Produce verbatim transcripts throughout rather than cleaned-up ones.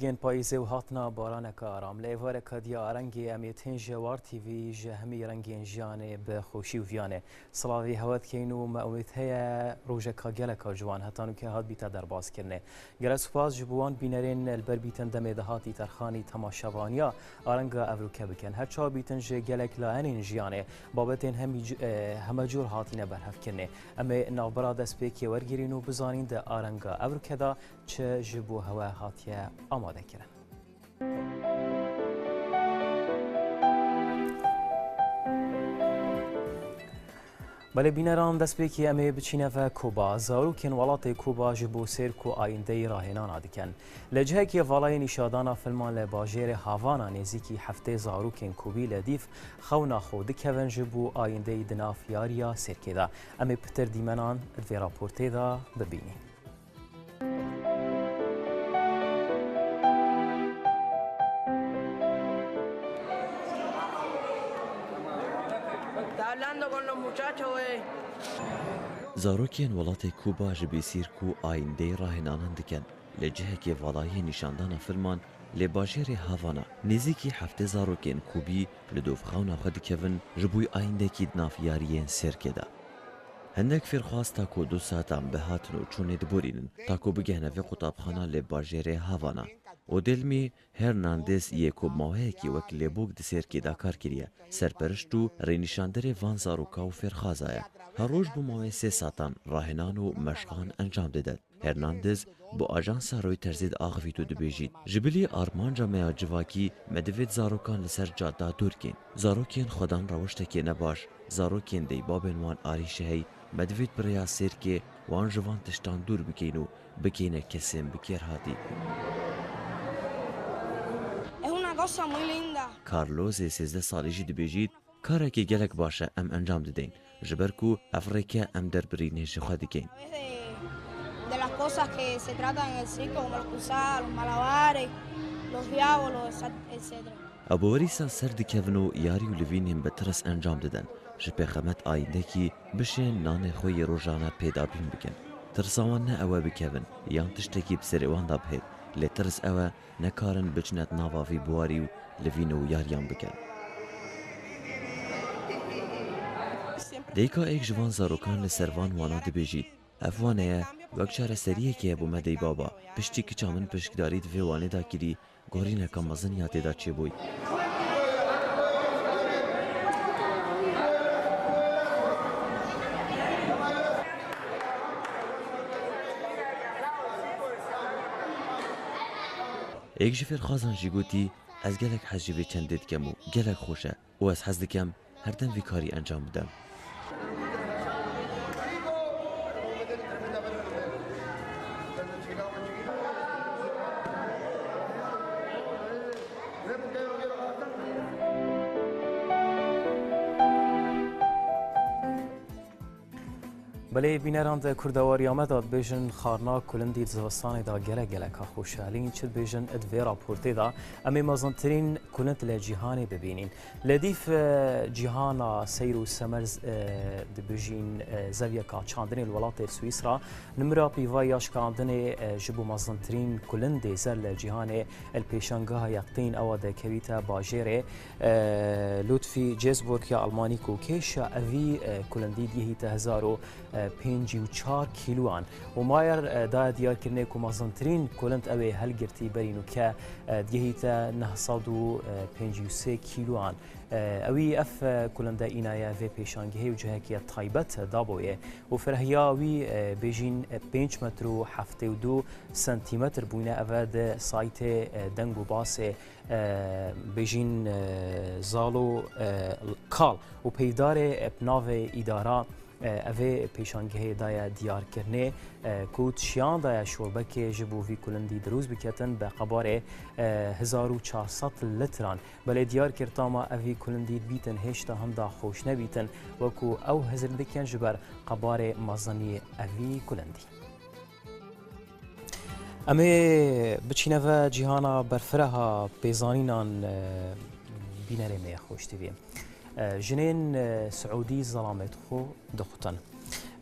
Yên payîzê û hatina baraneke aram. Li êvareke diya rengê em ê tên ji War T V ji hemî rengên jiyanê bi xweşî û viyanê. Silavî hewe dikeyn û me umêd heye rojeka geleka ciwan heta nûke hat bîte derbazkirinê. Gelek spas ji bo wan bînerên li ber bîtin demê de hatî terxanî temaşevaniya a renga evroke bikin. Her çawa bîtin ji gelek layenên jiyanê babetên hemî c-, e, heme cor hatîne berhevkirinê. Em ê navbera destpêkê wergirîn û bizanîn di a renga evroke de çi ji bo hewe hatiye amadekirin. Belê bîneran, destpêkê em ê biçîne ve Kuba. Zarokên welatê Kuba ji bo sêrk û ayîndeyî rahênana dikin. Li cihekê vala yê nîşadana filman li bajêrê Havana nêzîkî heftê zarokên Kubî li dîv xewna xwe dikevin ji bo ayîndeyî di nav yariya sêrkê de. Em ê pitir dîmenan di vê raportê de bibînîn. Está hablando con los muchachos, güey. Zarokên welatê Kuba ji bêsîrk û ayîndeyê rahênanan dikin. Li cihekê vala yê nîşandana filman li bajêrê Havana, nêzîkî heftê zarokên Kubî li dov xewna xwe dikevin ji bo ayîndekî di nav yariyên sêrkê de. Hindek fêrxwaz ta ku du saetan bi hatin û çûnê diborînin, ta ku bigihne vê qutabxana li bajêrê Havana. Odelmi Hernandez yê ku bi maweyekî wek lêbok di sêrkê de kar kiriye, serperişt û rênîşanderê van zaroka û fêrxwaza ye. Her roj bo mawê sê saetan rahênan û meşqan encam dide. Hernandez bo ajansa Reutersê diaxivît û dibêjît, ji bilî armanca me ya civakî, me divêt zarokan li ser cada dûr kên. Zarokên xwedan rewiştekê nebaş, zarokên deybabên wan arîşe hey, me divêt bi rêya sêrkê wan ji van tiştan dûr bikeyn û bikeyne kesên bikêrhatî. Es una cosa muy linda. Carlos ê sêzdeh salî jî dibêjît, karekî gelek baş e em encam dideyn, ji ber ku ev rêke em derbirînê ji xwe dikeyn. A través de, de las cosas que se tratan en el circo, como los cruzados, los malabares, los diabolos, etcétera. Ew bi werîsa ser dikevin û yarî û livînên bi tirs encam didin, ji pêxemet ayîndekî bişên nanê xwe yê rojane pêdabîn bikin. Tirsa wan ne ew e bikevin yan tiştekî bi serê wan de bihêt, lê tirs ew e nekarin biçine di nava vî biwarî û livîn û yariyan bikin. Dêka êk ji van zarokan li ser van wana dibêjît, ev wane ye, wek çareseriyekê ye bo me deybaba. Piştî kiça min pişkdarî di vê wanê de kirî, gorîneke mezin ya tê de çêbûyî. Êk ji fêrxwazan jî gotî, ez gelek hez ji vê çendê dikem û gelek xweş e û ez hez dikem her dem vî karî encam bidim. Belê bîneran, di kurdewariya me de dibêjin xwarina kulindî di zivistanê de gelek geleka xweş e. Lê çi dibêjin di vê raportê de, em ê mezintirîn kulind li cîhanê bibînîn. Li dîv, e, cîhana seyr û semer, e, dibijîn, e, zeviyeka çandinê li welatê Swîsra nimira pîva ya şikandinê, e, ji bo mezintirîn kulindê zer li cîhanê li pêşangeha yekdîn ewa de kevîte bajêrê, e, Ludwigsburg ya Almanî ku kêşa evî, e, kulindî dihîte hezar û pêncî û çar kîloan. Û Mayer, e, daye diyarkirinê ku mezintirîn kulind ew ê helgirtî berî nûke, e, dihîte neh sed û pêncî û sê kîloan. E, ewî ev, e, kulinde înaye vê pêşangehê û cihekî taybet daboye û firehiya wî, e, bêjîn, e, pênc metr û heftê û du sentîmetr bûyne, eve di saytê, e, deng û basê, e, bêjîn, e, Zalo, e, Kal û peyvdarê, e, bi navê îdara, e, evê pêşangehê daye diyarkirinê, e, ku di şiyan daye şorbekê ji bo vî kulindî dirûz biketin bi qebarê, e, hezar û çar sed litran. Belê diyar kir tama evî kulindî dibîtin hêşta hinda xweş nebîtin, wekû ew hizir dikin ji ber qebarê mezinî evî kulindî. Em ê biçîne ve cîhana berfireha pêzanînan, e, bînerê me yê xweş T V. E, jinên, e, Siûdî zelamêt xwe dixutin.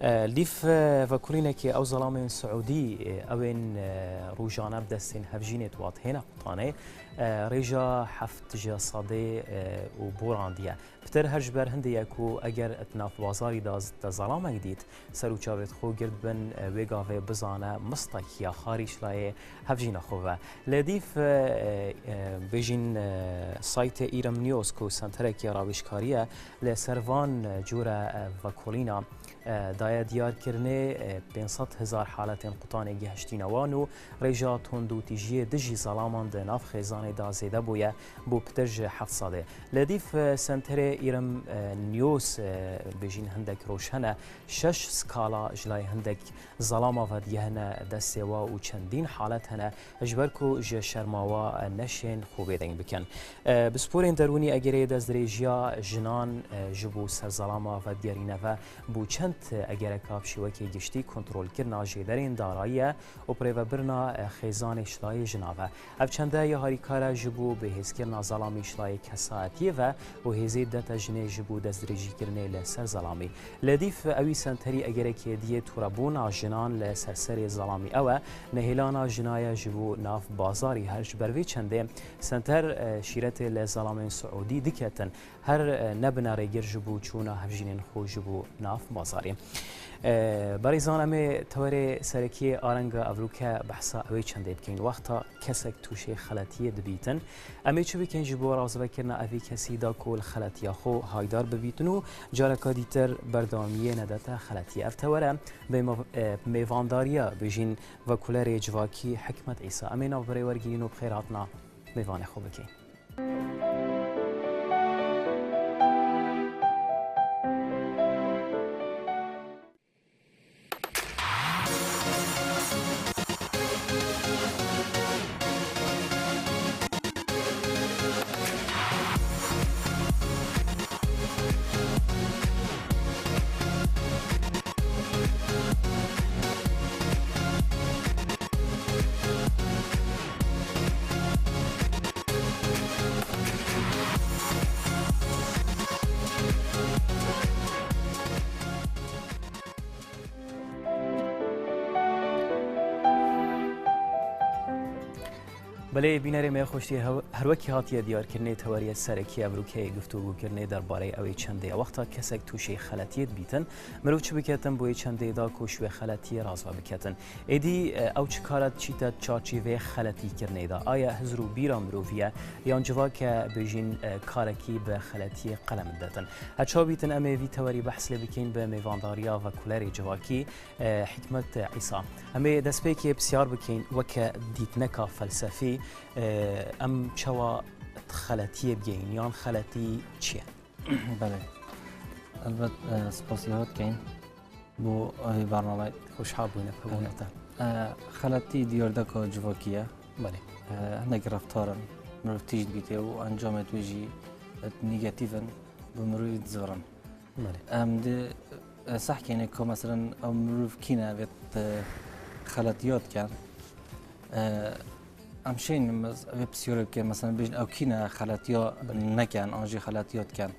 E, Lîf, e, vekolînekê ew zelamên Siûdî, e, ew ên, e, rojane bi destên hevjînê diwatihêne qutanê, e, rêja heft ji sedê, e, û borandiye. Pitir her ji ber hindê ye ku eger di nav bazarî de te zelamek dît, ser û çavê xwe gird bin, e, wê gavê bizane mistek ya xarî ji layê hevjîna xwe ve. Li Dîf, e, e, bêjîn, e, saytê Îrem News ku senterekî rawêjkarî ye, li ser van, e, cûre, e, vekolîna, e, daye diyarkirinê, e, pênc sed hezar haletên qutanê gihiştîne wan û rêja tundûtîjiyê dijî zelaman di nav xêzanê de zêde bûye, bû pitir ji heft sedê. Li Dîf, e, senterê Îrem, e, News, e, bêjîn hindek roj hene, şeş skala ji layê hindek zelama ve digihine destê we û çendîn halet hene, ji ber ku ji şerma we neşên xwe bêdeng bikin. E, pisporên derûnî egerê destdirêjiya jinan, e, ji bo ser zelama vedigerîne ve, bo çend, e, egereka bi şêwekê giştî kontrolkirina jêderên darayî ye û birêvebirina, e, xêzanê ji layê jina ve. Ev çende ya harîkar e ji bo bihêzkirina zelamî ji layê kesaetiyê ve û hêzê didete jinê ji bo destdirêjîkirinê li ser zelamî. Li Dîf ewî senterî egerekê diyê turebûna jinan li ser serê zelamî ew e, nehêlana jina ye ji bo nav bazarî. Her ji ber vê çendê senter, e, şîretê li zelamên Siûdî diketin, her, e, nebine rêgir ji bo çûna hevjînên xwe ji bo nav bazarî. E, berîzan, em ê tewerê serekiyê a renga evroke behsa ewê çendê bikin. Wexta kesek tûşê xeletiyê dibîtin, em ê çi bikin ji bo razivekirina evî kesî da ku li xeletiya xwe haydar bibîtin û careka dîtir berdewamiyê nedete xeletiyê? Ev tewere mêma-, e, mêvandariya bêjîn vekolerê civakî Hikmet Îsa. Em ê navberê wergirîn û bi xêr hatina mêvanê xwe bikin. Belê, bînerê me xweştî, hew-, her wekî hatiye diyarkirinê, teweriye serekî evrûkeyê guftûgûkirinê derbarê ew ê çendê ye. Wexta kesek tûşê xeletiyê dibîtin, mirov çi biketin bo yê çendê da ku ji wê xeletiyê razve biketin? Êdî, e, ew çi kare diçîte çarçîvê xeletîkirinê de? Aya hizr û bîra mirovî ye, yan civake bêjîn, e, karekî bi xeletiyê qelem didetin? Her çawa bîtin, em ê vî tewerî behs lê bikin bi mêvandariya vekolerê civakî, e, Hikmet Îsa. Em ê destpêkê pisyar bikin, weke dîtineka felsefî, e, em çawa xeletiyê bigihîn, yan xeletî çi ye? Belê. Elbet, e, spasiya we dikeyn bo vê bernameyê. Xweşhal bûne, pir bûne te. E, xeletî diyardeka civakî ye. Belê. E, hinek reftar in, mirov tîj dibîtê û encamê wê jî, e, negatîf in, bi mirovî dizivirin. Belê. Em dê, e, sehkêne ku, meselen, ew mirov kî ne vê, e, xeletiya dikin. E, em şên, mes-, vê pisyarê bikin, meselen, bêjin ew kî ne xeletiya Belê. neken, an jî xeletiya dikin.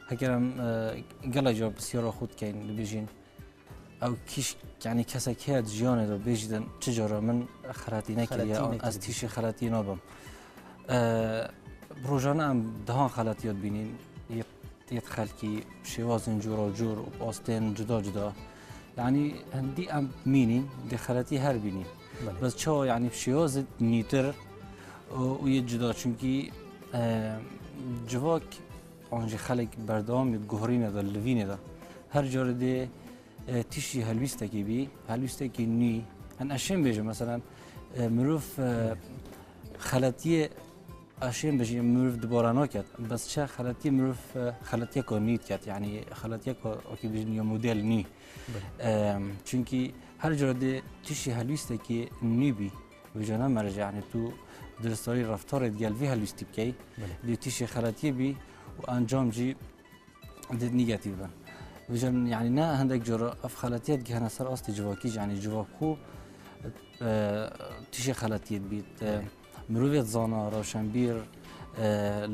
Heger em, e, gelek car pisyara xwe dikeyn, dibêjin, ew kîş, yanî kesek heye di jiyanê de bêjî de çi cara min xeletî nekiriye, Xeletî an ez nekiriye. tîşê xeletiyê nabim. E, rojane em dehan xeletiya dibînin, yê, yê xelkî şêwazên cûra cûr û astên cuda cuda. Yanî hindî em mînîn, dê xeletî her bînîn. Belê. Bes çawa, yanî şêwazê nîtir û, û yê cuda, çunkî, e, civak an jî xelek berdewamî guherîne de, livînê de. Her carê dê, e, tişî helwîstekî bî, helwîstekî nû. Hen ez şên bêjim, meselen, e, mirov, e, Belê. xeletiyê, ez şên bêjim, mirov dubare naket. Bes çi xeletiyê mirov, e, xeletiyeka nû diket, yanî xeletiyeka, wekî bêjin, ya model nû. Belê. E, çunkî her carê dê tişî helwîstekî nû bî, vêca ne merece, yanî tu diristdarî reftarê digel vî helwîstî bikey, Belê. dê tişê xeletiyê bî û encam jî dê negatîf bin. Vêca, yanî ne hindek cara ev xeletiye digihene ser astê civakî jî, yanî civak xwe, e, tişê xeletiyê dibît. E, Belê. mirovê zana, rewşenbîr, e,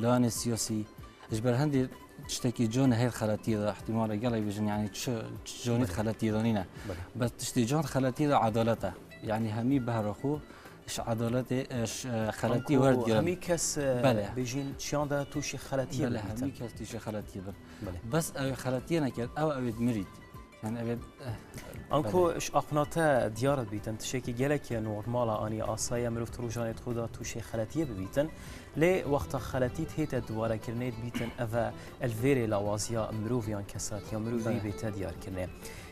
layanê siyasî, ji ber hindê Tiştekî can heyr xeletiyê de, ihtimale gelek bijin, yani çi, çi canî Belê. Xeletiyê de nîne. Belê. Bes tiştê can xeletiyê de edalet e. Yani hemî behra xwe ji edaletê, e, ji, e, xeletiyê Anku werdigirin. Hemî kes, e, Belê. Bêjin çiyan de tûşî xeletiyê Belê, bibîtin. Hemî kes tûşî xeletiyê bin. Belê. Bes ew xeletiye neket, ew, ew ê mirît. Yani ew ê, eh, Anku Belê. Ji axna te diyar dibîtin, tiştekî gelekî normal e, anî asaye mirov tu rojanê xwe de tûşê xeletiyê bibîtin. Lê wexta xeletî dihête dubarekirinê dibîtin, ev e li vêrê lawaziya mirov yan kesatiya mirov Belê. Bê te diyarkirinê.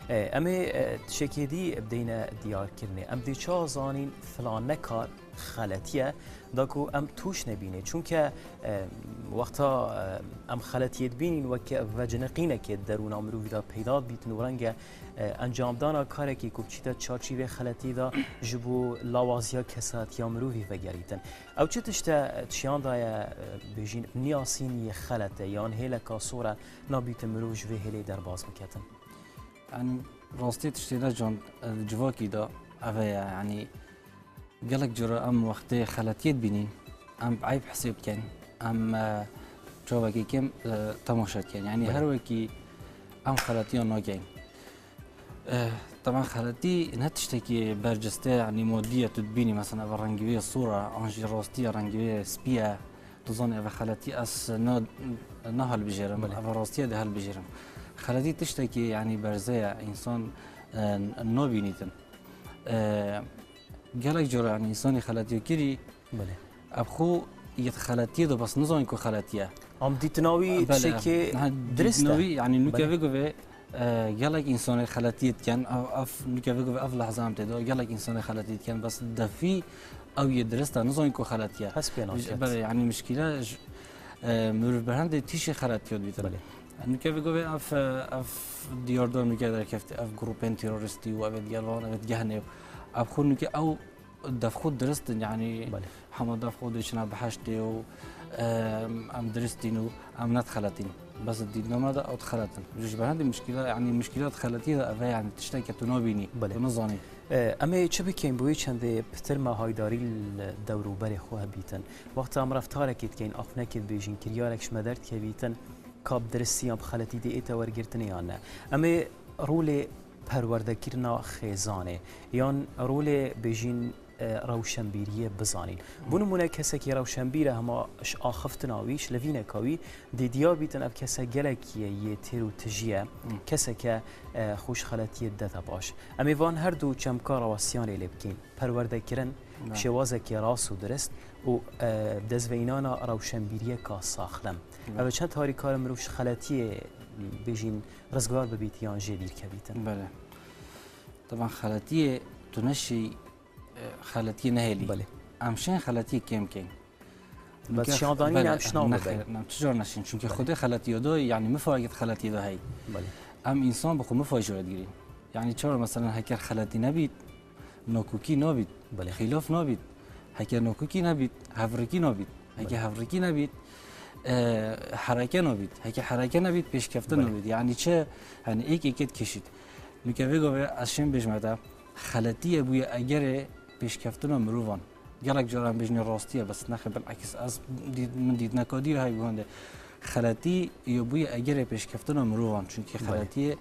E, em ê, e, tiştekê dî bideyne diyarkirinê. Em dê çawa zanîn filan ne kar xeletiye, da ku em tûş nebînê. Çunke, e, wexta, e, em xeletiyê dibînîn, weke veciniqînekê di derûna mirovî de peyda dibîtin û renge, e, encamdana karekî ku biçîte çarçîvê xeletî de ji bo lawaziya kesatiya mirovî vegerîtin. Ew çi tişt e, çiyan daye, e, bêjîn niyasîn yê xelet e, yan hêleka sor e, nabîtin mirov ji vê hêlê derbas biketin? Yani rastî tiştê ne can, e, civakî de ev e, yani gelek cara em wextê xeletiyê dibînîn, em bi eyb hesêb dikin, em, e, çavekê kêm, e, temaşe dikin. Yani Belê. Her wekî em xeletiyan nakin. E, teban xeletî ne tiştekî berciste, yani modî ye, tu dibînî mesela ev rengî wê sor e, an jî rastî ye rengî wê spî ye. Tu zanî ev xeletî ez ne, ne hilbijêrim, Belê. Ev rastî ye dê hilbijêrim. Xeletî tiştekî yani berze ye, însan, e, nabînîtin. E, gelek cara yani însanî xeletiya kirî, Belê. Ev xwe yê xeletiyê de bes nizanî ku xeletiye. Am dîtina wî Belê. Tiştekî Ha, dirist e. Dîtina wî, yani nuke Belê. Vê guvê, e, gelek însanê xeletiyê dikin, ev, ev nuke vê guvê ev lehze em tê de, gelek însanê xeletiyê dikin, bes defî ew yê dirist e, nizanî ku xeletiye. Hes pê naket. Belê, yani mişkîle ji, e, mirov berhendê tîşê xeletiya dibîtin. Belê. Nuke vê guvê ev, e, ev diyarda nuke derkefte, ev grûpên terorîstî û ev ê digel wan, ev ê digehne. Ev xwe nuke ew Def xwe dirist in, yani Belê. Hema def xwe dê çina biheştê û, em, em dirist in û em nedixeletîn. Bes di dîtina me de ew dixeletin. Ji ber hindî mişkîla, yani mişkîla dixeletî de ev e, yani tişteke tu nabînî, Belê. Tu nizanî. E, em ê çi bikeyn bo wê çendê pitir me haydarî li dewrûberê xwe hebîtin? Wexta em reftarekê dikeyn, axnekê dibêjin, kiryarek ji me derdikevîtin, ka bi diristî yan bi xeletî dê ête wergirtinê yan ne? Em ê rolê perwerdekirina xêzanê yan rolê bêjîn e, rewşenbîriyê bizanîn. Bo nimûne kesekî rewşenbîr e, hema ji axiftina wî, ji levîneka wî, dê diyar bîtin ev kese gelekî ye yê têr û tijî ye, Hmm. keseke, e, xwe ji xeletiyê didete paş. Em ê van her du çemka rawestiyan rê lê bikîn. Perwerdekirin, Ne. şêwazekê rast û dirist û, e, dezveyînana rewşenbîriyeka saxlem. Ne. Ev çend harî kare mirov ji xeletiyê bêjîn rizgar bibît yan jê dîr kevîtin. Belê. Teban xeletiyê tu neşî e, xeletiyê nehêlî. Belê. Em şên xeletiyê kêm keyn. Bes Nike şandanî belê, em şinaw em bibin. nexêr, em tu car neşên. Çünkü Belê. Xwedê xeletiya da, yani mifayekî xeletiyê da hey. Belê. Em însan bi xwe mifayê ji we digirîn. Yani çawa mesela heker xeletî nebît, nakokî nabît, Belê. Xîlaf nabît. Heker nakokî nebît, hevrikî nabît. Heker Belê. Hevrikî nebît, e, hereke nabît. Heker hereke nebît, pêşkeftin Belê. Nabît. Yani çi, yani êk êkê dikişît. Nike vê gavê ez şên bêjme te, xeletiyê bûye egerê pêşkeftina mirovan. Gelek cara em bêjinê rastiye, bes nexê bilekis ez dît-, min dîtineka dî hay bû hende. Xeletî yê bûye egerê pêşkeftina mirovan. Çünkü Belê. Xeletiyê,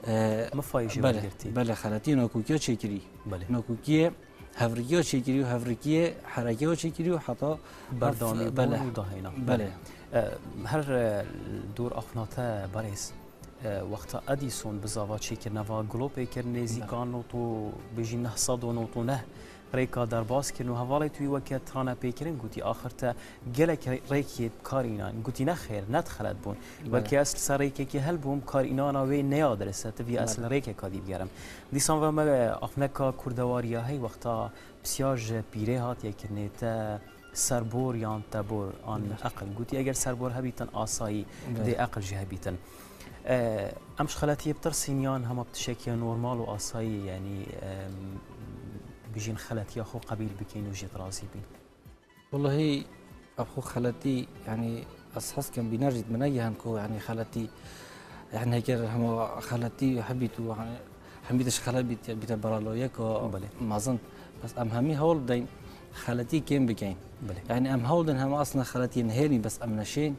e, Mifayê jê belê, wergirtî. Belê, xeletiyê nakokiya çêkirî. Belê. Nakokiyê hevrikiya çêkirî û hevrikiya herekeya çêkirî û heta Berdewamî ev-, bûn belê. Û dahêna. Belê. E, her, e, dor axna te berêz. E, wexta Edîson bizava çêkirine va gulopê kir nêzîka Belê. Not û bêjî neh sed û not û neh rêka derbas kirin û hevalê tu wî weke tirane pê kirin gotî, axir te gelek rê-, rêkê bi kar înan. Gotî, nexêr, ne dixelet bûn. Belê. Belkî ez li ser rêkekê helbûm, kar înana wê neya dirist e, tu vî ez Belê. Li rêkeka dî bigerim. Dîsan ve me axneka kurdewariya hey wexta pisyar ji pîrê hatiye kirinê, te serbor yan tebor an Belê. Eqil? Gotî, eger serbor hebîtin asayî Belê. Dê eqil jî hebîtin. E, em ji xeletiyê bitirsîn yan hema bi tişekiya normal û asayî, yanî, em, bijîn xeletiya xwe qebîl bikeyn û jê razî bîn? Wellahî, ev xwe xeletî, yanî ez hez kem bîner jî min negihan ku, yanî xeletî, yanî heger hema xeletî hebît û, yanî hemî de ji xelet bît, bîte beraloyeka Belê. Mezin. Bes em hemî hewl bideyn xeletî kêm bikeyn. Belê. Yanî em hewl din hema aslında xeletiyê nehêlîn, bes em neşên.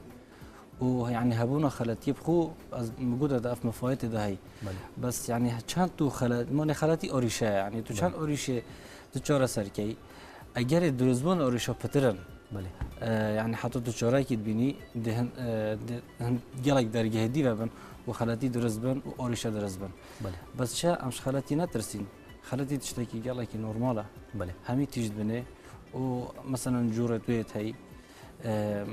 û, yanî, hebûna xeletiyê bi xwe, ez min gote de ev mifayetê de heyî. Belê. Bes, yanî, çend tu xelet-, manê xeletî arîşe ye, yanî, tu çend Belê. arîşê tu çareser key, egerê dirustbûn arîşa pitir in. Belê. E, yanî, heta tu çarekî dibînî, di hin-, e, di hin-, gelek dergehê dî ve bin û xeletî dirust bin û arîşe dirust bin. Belê. Bes çi, em ji xeletî netirsîn. Xeletî tiştekî gelekî normal e. Belê. Hemî tîj dibînê û, meselen, cûrê tu yê heyî, e,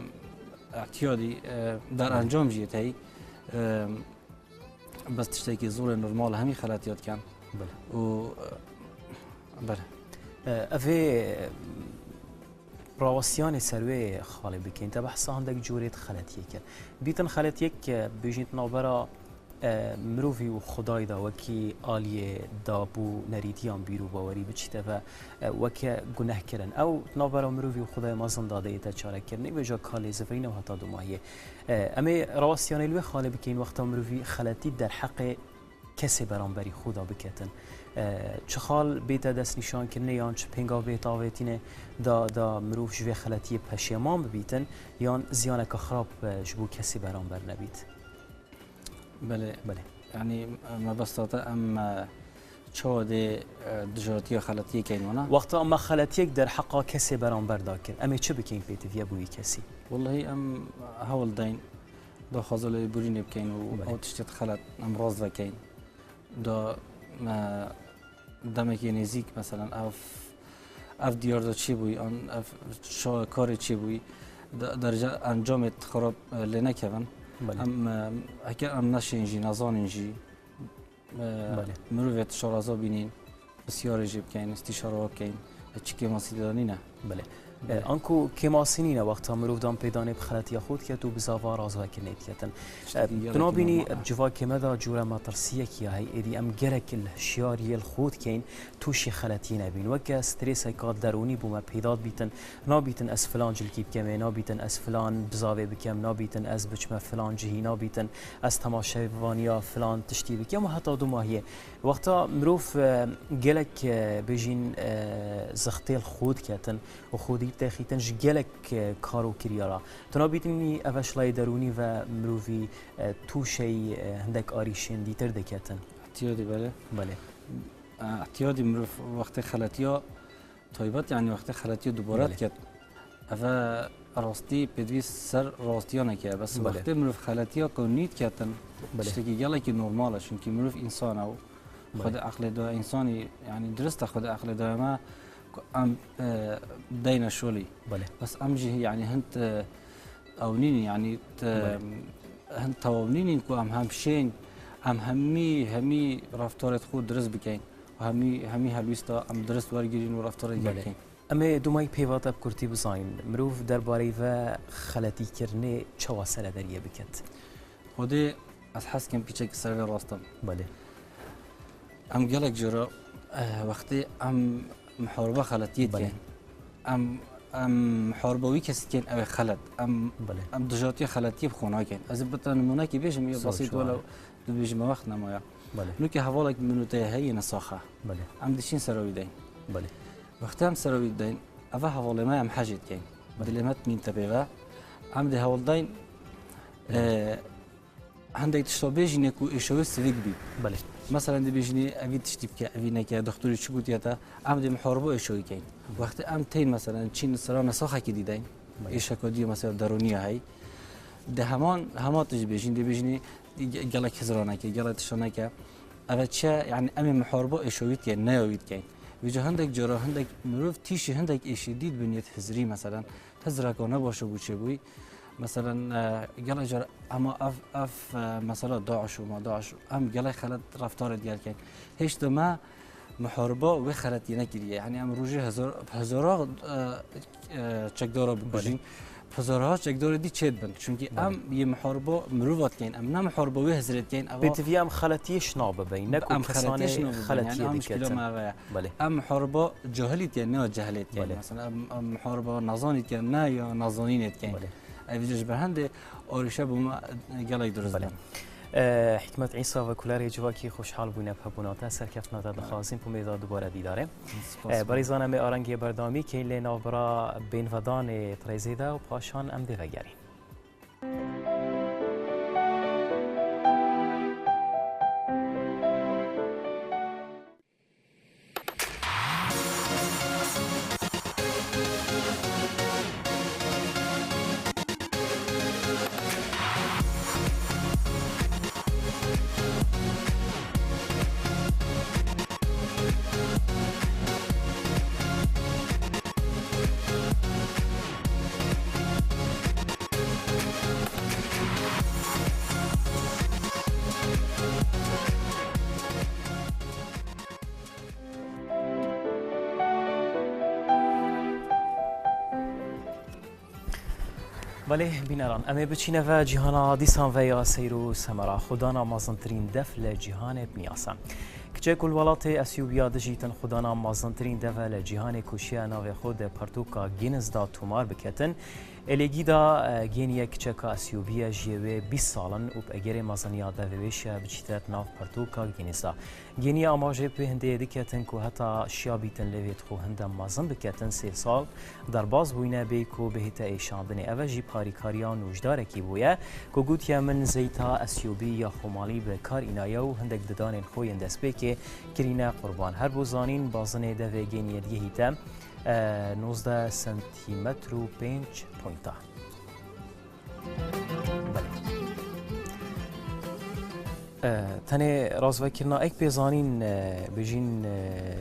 îhtiyadî, e, Belê. derencam jî yê heyî. E, Bes tiştekî zor e, normal, hemî xeletiya dikin. Belê. Û, e, belê. E, ev ê, e, rawestiyanê ser wê xalê bikin. Te behsa hindek cûrê xeletiyê kir. Bîtin xeletiyek, e, bêjin di navbera, e, mirovî û Xwedayê de wekî aliyê dabû nerîtiyan bîr û bawerî biçîte ve, e, weke guneh kirin. Ew di navbera mirovî û Xwedayê mezin de dê yête çarekirinê, vêca ka lêzivîne û heta dumahiyê. E, em ê rawastiyanê li wê xalê bikeyin, wexta mirovî xeletî derheqê kesê beramberî xwe de biketin. E, çi xal bête destnîşankirinê yan çi pêngav bête avêtînê da, da mirov ji vê xeletiyê peşêman bibîtin yan ziyaneke xirab, e, ji bo kesê beramber nebît? Belê. Belê. Yanî, mebesta te em, e, çawa dê, e, dijatiya xeletiyê keyn wana? Wexta me xeletiyek derheqa kesê beramber da kir, em ê çi bikeyn pêtiviye bo wî kesî? Wellahî em hewl deyn daxwaza lêborînê bikeyn û Belê. ew tiştê xelet em rast vekeyn. Da, e, demekê nêzîk, meselen, ev, ev diyar de çêbûyî, an ev şa-, karê çêbûyî, de-, derece encamê xirab, e, lê nekevin. Belê. Em, e, heke em neşên jî, nezanîn jî, e, Belê. mirovê tişaraza bînîn, pisyarê jê bikeyn, îstîşara wa bikeyn, e, çi kêmasî de nîne. Belê. Belê. E, anku kêmasî nîne wexta mirov dan pêdanê bi xeletiya xwe diket û bi zava razvekirinê diketin. Tiştekî E, gelekî tu nabînî normal e. civakê me de cûre metirsiyekî ya heyî êdî em gelek li hişyariyê li xwe dikeyn tûşî xeletiyê nebîn. Weke strêseka derûnî bo me peyda dibîtin. Nabîtin ez filan cilkî bikemê, nabîtin ez filan bizavê bikem, nabîtin ez biçime filan cihî, nabîtin ez temaşevaniya filan tiştî bikem û heta dumahiyê. Wexta mirov, e, gelek, e, bêjîn, e, zextê li xwe diketin û xwe dî têxîtin ji gelek, e, kar û kiryara. Tu nabîtinî ev eşlayê derûnî ve mirovî, e, tûşeyî, e, hindek arîşên dîtir diketin. Îhtiyadî belê. Belê. E, îhtiyadî mirov wextê xeletiya taybet, yanî wextê xeletiya dubare Belê. diket. Eve rastî pêdivî ser rastiyaneke ye. Bes Belê. wextê mirov xeletiya ku nî diketin, Belê. tiştekî gelekî normal e. Çunkî mirov însan e û Belê. Xwedê eqlê daye însanî, yanî dirist e Xwedê eqlê daye me ku em, e, deyne şolî. Belê. Bes em jî, yanî, hind, e, ew nîn, yanî, te, Belê. hind tewam nîn ku em hem şên, em hemî, hemî reftarê xwe dirist bikeyn. Hemî, hemî helwîsta em dirist wergirîn û reftarê Belê. bikeyn. Em ê dumay pêva te bi kurtî bizanîn. Mirov derbareyî ve xeletîkirinê çawa serederiyê biket? Xwedê ez hez dikim pîçekî ser vê rastin. Belê. Em gelek cara, eh, wextê em muhariba xeletiyê Belê. dikin. Em, em muhariba wî kesî dikin, ew ê xelet. Em, Belê. em dijatiya xeletiyê bi xwe nakin. Ez ê bi te nimûnekî bêjim, ya Zor besît çawa wele ye. dibêjim me wext nemaye. Belê. Nûke hevalek min û te ye heye ne sax e. Belê. Em diçin sera wî deyn. Belê. Wextê em sera wî deyn, eve hevalê me em hejê dikeyn. Belê. Dilê me dimîn te pê ve. Em dê hewl deyn, Belê. e, hindek tişta bêjîne ku êşa wê sivik bî. Belê. Meselen dibêjînê evî tiştî bike, evî neke, doktorî çi gotiye te, em dê muhariba êşa wî keyn. Wextê em tên meselen çîn sera nesaxekî dî deyn, Belê. êşeka dî mesela derûniya hey. Di heman, hema tu jî bêjîn, dê bêjînê ge-, gelek hizraneke, gelek tiştaneke. Eve çi ye? Yanî em ê muhariba êşa wî dikeyn, ne ya wî dikeyn. Vêca hindek cara hindek mirov tîşî hindek êşî dî dibin yê hizrî meselen. Hizreka ne baş bû çêbûyî. Meselen, e, gelek car hema ev, ev, e, mesela DAIŞ û ma DAIŞ û em gelek xelet reftarê diger keyn. Hêşta me muhariba wê xeletiyê nekiriye. Yanî em rojê hezar, hezara, e, e, çekdara bikujîn. Belê. Hezara çekdarê dî çêdibin. Çunkî Belê. em yê muhariba mirova dikeyn. Em ne muhariba wê hizrê dikeyn. Eva Pêtivî em xeletiyê şina bibeyn. Ne ku Em kesanê xeletiyê şina bibeyn. xeletiyê Yanî em diketin. mişkîla me eve ye. Belê. Em muhariba cahilî dikin, ne cahilê dikin. Belê. Mesela em, em muhariba nezanî dikin, ne ya nezanînê dikin. Belê. Ev ji ber hindê arîşe bû me gelek dirust Belê. bin. E, Hikmet Îsa ve kulerê civakî xweşhal bûne bi hebûna te, serkeftina te dixwazin, bi umêda dubare dîdarê. Spas. E, berîzan em ê arengê berdamî keyn lê navbera bênvedanê trêzê de û paşan em dê vegerîn. Belê, bîneran, em ê biçîne ve cîhana dîsan ve ya seyr û semera. Xwedana mezintirîn dev li cîhanê bi niyas e. Kiçek ku li welatê Esyûbiya dijîtin xwedana mezintirîn dev e li cîhanê ku şiye navê xwe di pirtûka Guinness de tomar biketin. Êlêgî de, e, gêniye kiçeka Esyûbî ye, jiyê wê bîst sal in û bi egerê meziniya devê wê şiye biçîte nav pirtûka Guinness de. Gêniya amajê bi hindê diketin ku heta şiya bîtin lê vê dixwe hinde mezin biketin sê sal derbas bûyne bê ku bihête êşandinê. Ev e jî parîkariya nûjdarekî bûye ku gotiye min zeyta Esyûbî ya xwemalî bi kar înaye û hindek didanên xwe yên destpêkê kirîne qurban. Her bo zanîn, bazinê devê gêniyê digihîte, e, nozdeh sentîmetr û pênc poynta. Belê. E, tenê razvekirina ek pê zanîn, e, bijîn, e,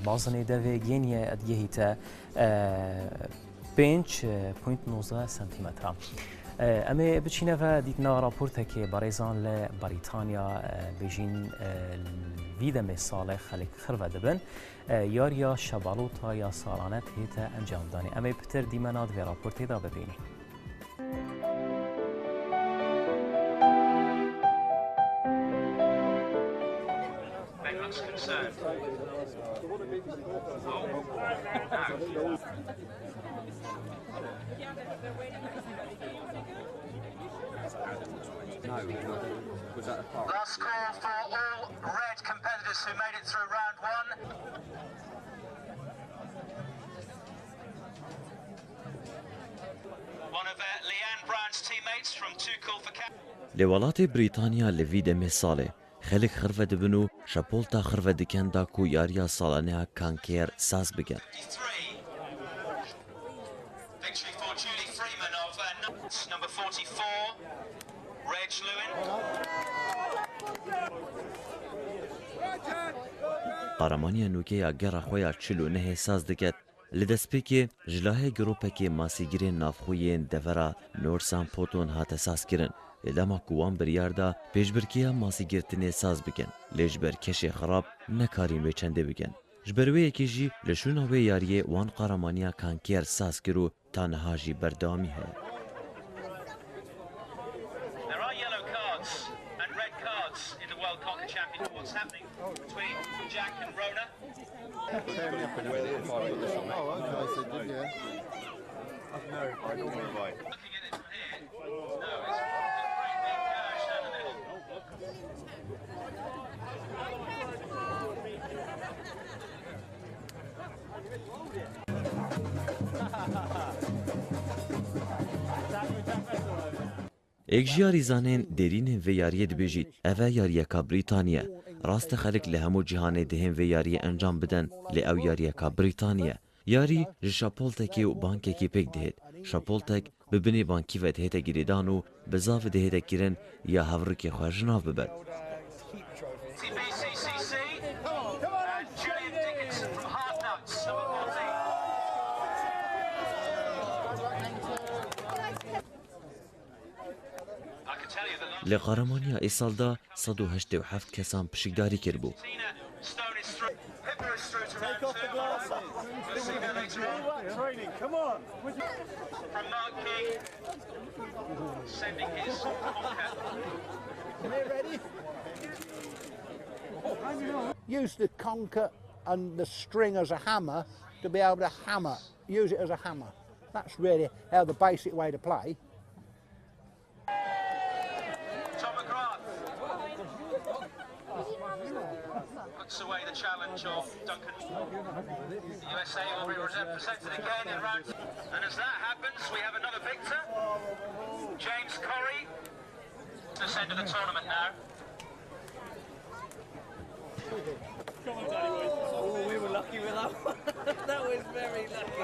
bazinê devê gêniye digihîte, e, pênc point nozdeh sentîmetra. E, em ê biçîne ve dîtina raportekê berêzan li Brîtanya, e, bijîn, e, vî demê salê xelk xirve dibin. E, yariya şebalota ya salane dihête encamdanê. Em ê pitir dîmena di vê raportê de bibînin. Ben looks concerned. Oh. No, was that a foul? Last call for all red competitors who made it through round one. One of, uh, Leanne Brown's teammates from Tuchel for Ca- Li welatê Brîtanya li vî demê salê xelk xirve dibin û şepolta xirve dikin da ku yariya salane ya kanker saz bikin. Victory for Julie Freeman of, uh, number forty-four, Reg Lewin. Qaramaniya nûke ya gera xwe ya çil û nehê saz diket. Li destpêkê ji lahê gropekê masîgirên navxwe yên devera Northampton hate sazkirin. Lê dema ku wan biryar da, pêşbirkiya masîgirtinê saz bikin, lê ji ber keşê xirab nekarîn wê çendê bikin. Ji ber wê yekê jî li şûna wê yariyê wan qaramaniya kanker saz kir û ta niha jî berdewamî heye. There are yellow cards and red cards in the World Conker Championship. What's happening between Jack and Rona? Oh, okay, so did you? Looking at it from here. No, it's a great big gash down the middle. Êk ji yarîzanên derînên vê yariyê dibêjît, ev e yariyeka Brîtanî ye. Rast e xelk li hemû cîhanê dihên vê yariyê encam bidin, lê ew yariyeka Brîtanî ye. Yarî ji şapoltekê û bankekê pêk dihêt. Şapoltek bi binê bankî ve dihête girêdan û bi zavê dihête kirin ya hevrikê xwe ji nav bibet. Li Qaramaniya êsal de sed û heştê û heft kesan pişikdarî kiribû. Use the conker and the string as a hammer to be able to hammer. Use it as a hammer. That's really how the basic way to play. Tom McGrath puts away the challenge of Duncan. The U S A will be represented again in round. And as that happens, we have another victor, James Corrie. This end of the tournament now. Oh, we were lucky with that one. That was very lucky.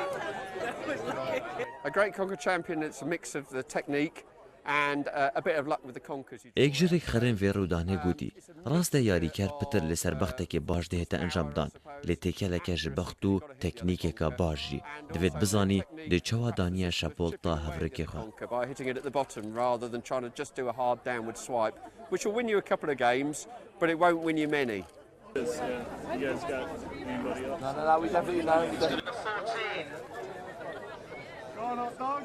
That was lucky. A great conker champion, it's a mix of the technique and, uh, a bit of luck with the conkers. Êk ji rêkxerên vê rûdanê gotî, rast e yarîker pitir li ser bextekê baş dihête encamdan, lê têkeleke ji bext û teknîkeke baş jî. Divêt bizanî dê çawa daniye şepolta hevrikê xwe. By hitting it at the bottom rather than trying to just do a hard downward swipe, which will win you a couple of games, but it won't win you many. You guys got anybody else? No, no, no, we definitely know. We definitely... Go on, hot dog.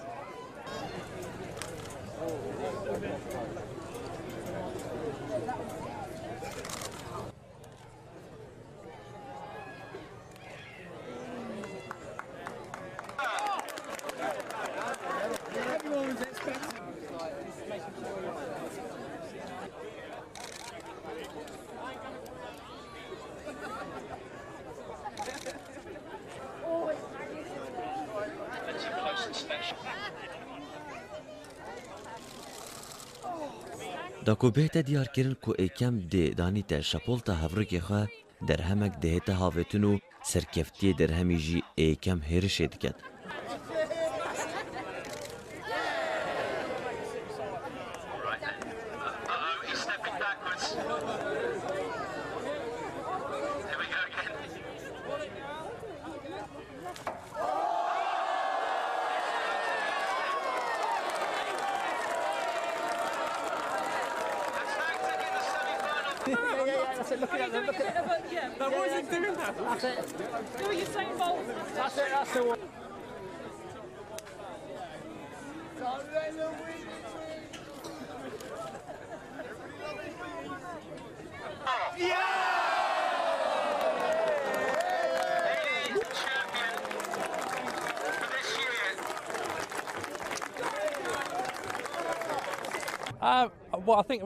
Da ku bihête diyarkirin ku êkem dê danîte şepolta hevrikê xwe, derhemek dihête havêtin û serkeftiyê derhemî jî êkem hêrişê diket. Yeah, yeah, yeah, yeah. I said, "Look at that, look at that." That wasn't doing that. That's it. Do Usain Bolt. That's it, that's the one.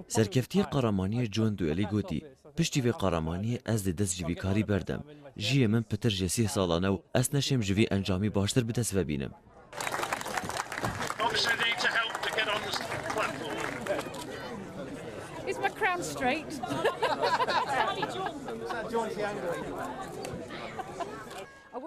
Serkeftiyê qaramaniyê John Duelî gotî, piştî vê qaramaniyê ez dê dest ji vî karî berdem. Jiyê min pitir ji sî salan e û ez neşêm ji vî encamî baştir bi dest ve bînim. Obviously, they need to help to get on the platform. Is my crown straight?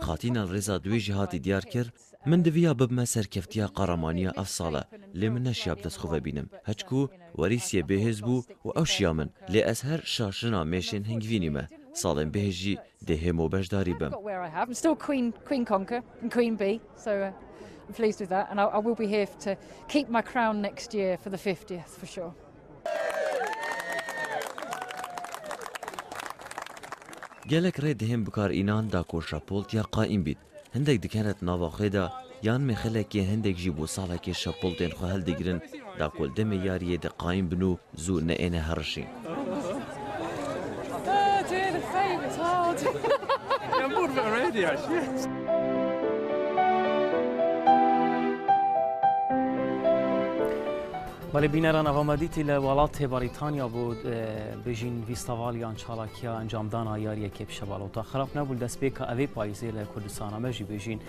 Xatîna li rêza duwê jî hatî diyar kir, min diviya bibime serkeftiya qaramaniya ev sal e, lê min neşiya bi dest xwe ve bînim. Heçku werîsiyê bêhêz bû û ew şiya min, lê ez her şaşina mêşên hingvînî me. Salên bêhêz jî dê hêmo beşdarî bim. I've got where I have. I'm still Queen, Queen Conquer and Queen Bee, so, uh, I'm pleased with that, and I, I will be here to keep my crown next year for the fiftieth, for sure. Gelek rê dihên bikarînan da ku şapoltiya qaîm bît. Hindek dikene di nava xwe de, yan mêxilekê hindek jî bo salekê şapoltên xwe hildigirin, da ku li demê yariyê de qaîm bin û zû neêne herişîn. Oh dear, the favourite's hard. Yeah, I'm bored of it already, actually. Belê bîneran, eva me dîtî li welatê Brîtanya bû, e, bijîn festîval yan çalakiya encamdana yariyekê bi şevalota. Xirab nebû, li destpêka evê payîzê li Kurdistana me jî bijîn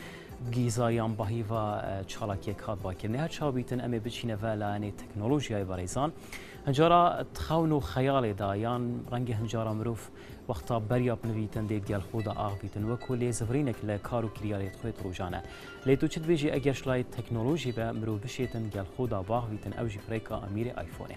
gîza yan bahîva, e, çalakiyek hat vekirinê. Her çawa bîtin em ê biçîne ve layenê teknolojiyayê berêzan. Hincara di xewn û xeyalê de yan rengê hincara mirov wexta beriya binivîtin dê di gel xwe de axivîtin, wekû lêzivirînek li kar û kiryarê xwe di rojane. Lê tu çi dibêjî eger ji layê teknolojî ve mirov bişêtin gel xwe de biaxivîtin, ew jî bi rêka amîrê iPhone-ê.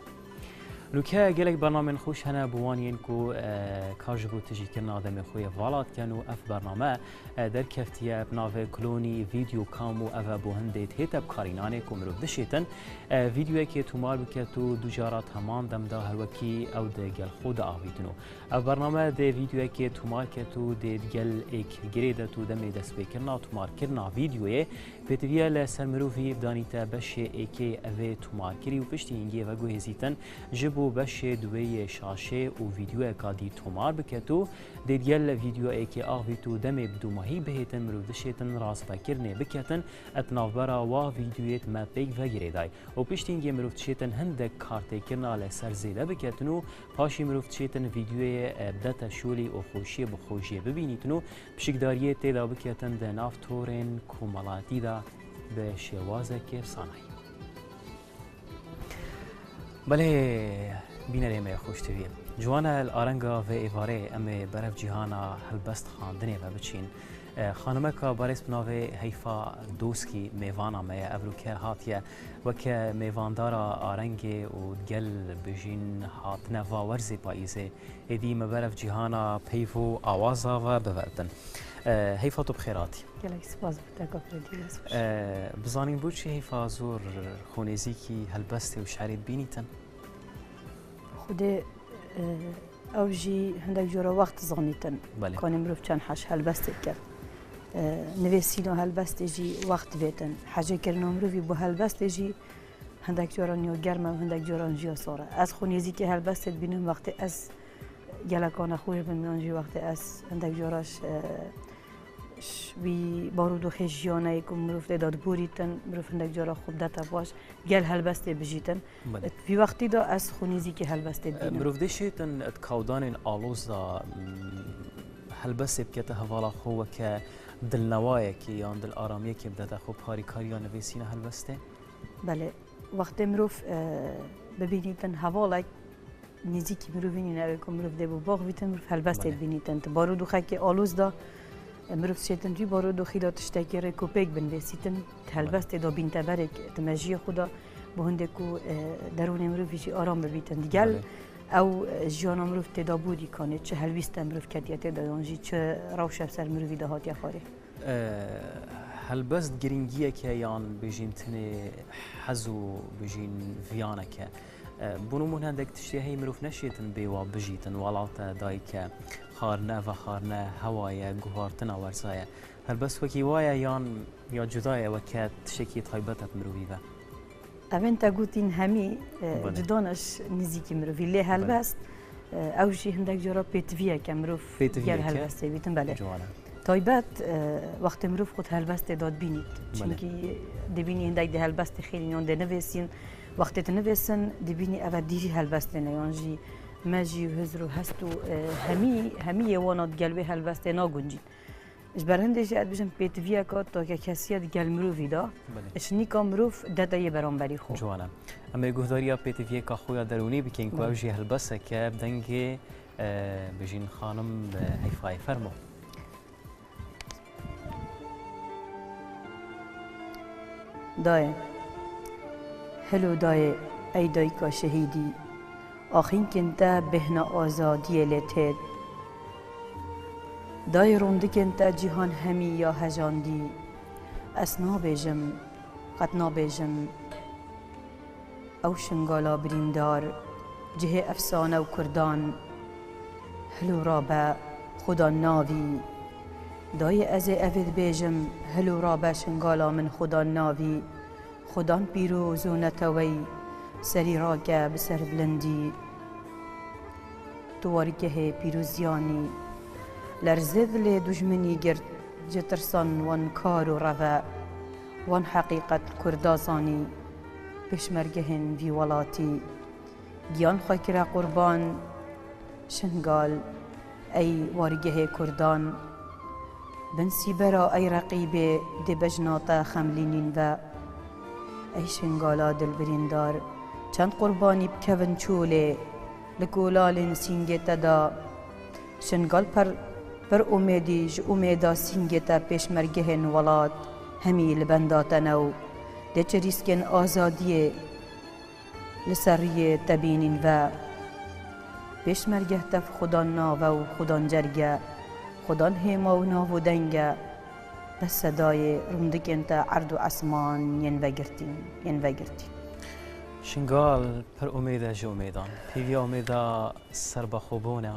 Nûke gelek bernamên xweş hene bo wan yên ku, e, kar ji bo tijîkirina demê xwe yê vala dikin û ev bername, e, derkeftiye bi navê Clooney Video Cam û ev e bo hindê dihête bikarînanê ku mirov bişêtin, e, vîdeoyekê tomar biket û du cara di heman dem de her wekî ew di gel xwe de axivîtin û ev bername dê vîdeoyekê tomar ket û dê di gel êk girê de û demê destpêkirina tomarkirina vîdeoyê pêtiviye li ser mirovî bidanîte beşê êkê evê tomarkirî û piştî hingê veguhêzîtin ji bo beşê duwê yê şaşê û vîdeoyeka dî tomar biket û dê di gel vîdeo êkê axivît û demê bi dûmahî bihêtin mirov dişêtin razvekirinê biketin, di navbera wa vîdeoyê de me pêk ve girêdayî. Û piştî hingê mirov dişêtin hindek kartêkirina li ser zêde biketin û paşî mirov dişêtin vîdeoyê, e, bidete şolî û xweşiyê bi xwe jê bibînîtin û pişikdariyê tê de biketin di nav torên komelatî de bi şêwazekê sanayî. Belê, bînerê me xweştevî. Ciwan e, li arenga vê êvarê em ê berev cîhana helbest xandinê ve biçîn. E, xanimeka berêz bi navê Heyfa Doskî mêvana me ye. Evroke hatiye weke mêvandara arengê û gel bijîn hatine va werzê payîzê. Êdî me berev cîhana peyv û awaza ve bivertin. E, Heyfa, tu bi xêr hatî. Gelek spas bo te ka Fredî, dest xweş. E, bizanîn bo çi Heyfa zor xwe nêzîkî helbestê û şerê dibînîtin? Xwedê, e, ew jî hindek cora wext dizanîtin. Belê. Kanê mirov çend hej helbestê kir. E, nivîsîna helbestê jî wext divêtin. Hejêkirina mirovî bo helbestê jî Hindek caran ya germ e û hindek caran jî ya sar e. Ez xwe nêzîkî helbestê dibînim wextê ez gelekane xwe bin yan jî wextê ez hindek cara ji, e, ji wî barodoxê jiyaneyê ku mirov tê de diborîtin, mirov hindek cara xwe bidete paş, gel helbestê bijîtin. Belê. Vî wextî de ez xwe nêzîkî helbestê dibînim. Mirov dê şêtin di kawdanên aloz de, mm, helbestê bikete hevala xwe weke dilnewayekê yan dilaramiyekê bidete xwe bi harîkariya nivîsîna helbestê? Belê. Wextê mirov, e, bibînîtin hevalek nêzîkî mirovî nîne, ew ê ku mirov dê bo baxivîtin, mirov helbestê Belê. dibînîtin. Di barodoxekê aloz de, e, mirov şêtin vî barodoxî de tiştekî rêkopêk binivîsîtin, Di Belê. helbestê de bînteberek di mejiyê xwe de bo hindê ku, e, derûnê mirovî jî aram bibîtin. Digel Belê. ew, e, jiyana mirov tê de bû dîkanê, çi helwîste mirov ketiye tê de yan jî çi rewşe ser mirovî de hatiye xwarê. E, helbest giringiyeke yan bêjîn tenê hez û bêjîn viyaneke. E, bo nimûne hindek tiştê heye mirov neşêtin bê wa bijîtin, welate, dayike, xwarine, vexwarine, hewa ye, guhartina werza ye. Helbest wekî wa ye yan ya cuda ye weke tiştekî taybet e bi mirovî ve? Evên te gotîn hemî, e, Belê. cuda ne ji nêzîkî mirovî. Lê Belê. helbest, e, ew jî hindek cara pêtiviyek e mirov Pêtiviyek gel e. helbestê bîtin, belê. Ciwan e. Taybet, e, wextê mirov xwe di helbestê de dibînît. Belê. Çimkî dibînî hindek di helbestê xêlîn yan dê nivêsîn. Wextê tu nivêsin, dibînî ev e dî jî helbestê ne yan jî me jî hizr û hest û, e, hemî, hemî yê wana digel wê helbestê naguncîn. Ji ber hindê jî ez dibêjim pêtiviyeka takekesiyê di gel mirovî de, Belê. ji nîka mirov dete yê beramberî xwe. Ciwan e. Em ê guhdariya pêtiviyeka xwe ya derûnî bikin ku Belê. ew jî helbeseke bi dengê, e, bijîn xanim, e, Heyfayê. Fermo. Dayê. Helo dayê, ey dayika şehîdî. Axînkên te bêhna azadiyê lê têt. Dayê rondikên te cîhan hemî ya hejandî. Ez nabêjim, qet nabêjim. Ew Şingala birîndar, cihê efsane û kurdan. Hilo rabe, xudan navî. Dayê ez ê evê dibêjim, hilo rabe Şingala min xudan navî. Xudan pîroz û neteweyî, serî rake bi serbilindî. Tu wargehê pîroziyan î. Lerzê dilê dujminî girt, ji tirsan wan kar û reve. Wan heqîqet kurda zanî, pêşmergehên vî welatî. Giyan xwe kire qurban, Şingal, ey wargehê kurdan. Bin sîbera ey reqîbê dê bejna te xemlînîn ve. Ey Şingala dilbirîndar, çend qurbanî bikevin çolê, li kolalên sîngê te da. Şingal per, per umêdî ji umêda sîngê te pêşmergehên welat hemî li benda te ne û dê çirîskên azadiyê li ser riyê te bînîn ve. Pêşmergeh tev xudan nav e û xudan cerg e, xudan hêma û nav û deng e. Bes sedayê rindikên te erd û esman yên vegirtîn, yên vegirtîn. Şingal pir umêd e ji umêdan. Pêviya umêda serbexwebûn e.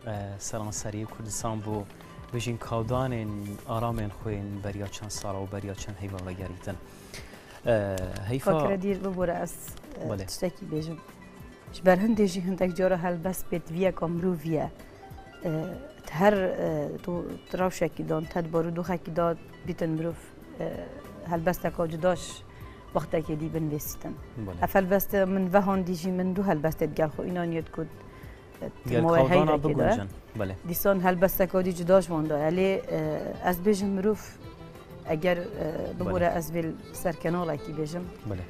E, seranseriyê Kurdistan bo bijîn kawdanên aramên xwe yên beriya çend sala û beriya çend heyva vegerîtin. E, heyfa Fakire dîr bibore ez, e, Belê. tiştekî bêjim. Ji ber hindê jî hindek cara helbest pêtiviyeka mirovî ye. E, her, e, tu, tu rewşekî dan, te di barûdoxekî da bîtin mirov, e, helbesteka cuda ji wextekê dî binivîsîtin. Belê. Ev helbeste min vehandî jî min du helbestê digel xwe înan yê digot, Gel Timawê kawdana heyreke de. biguncan. Belê. Dîsan helbesteka dî cuda ji wan de ye. Lê, e, ez bêjim mirov, eger, e, bibore Belê. ez vê li ser kenalekî bêjim. Belê.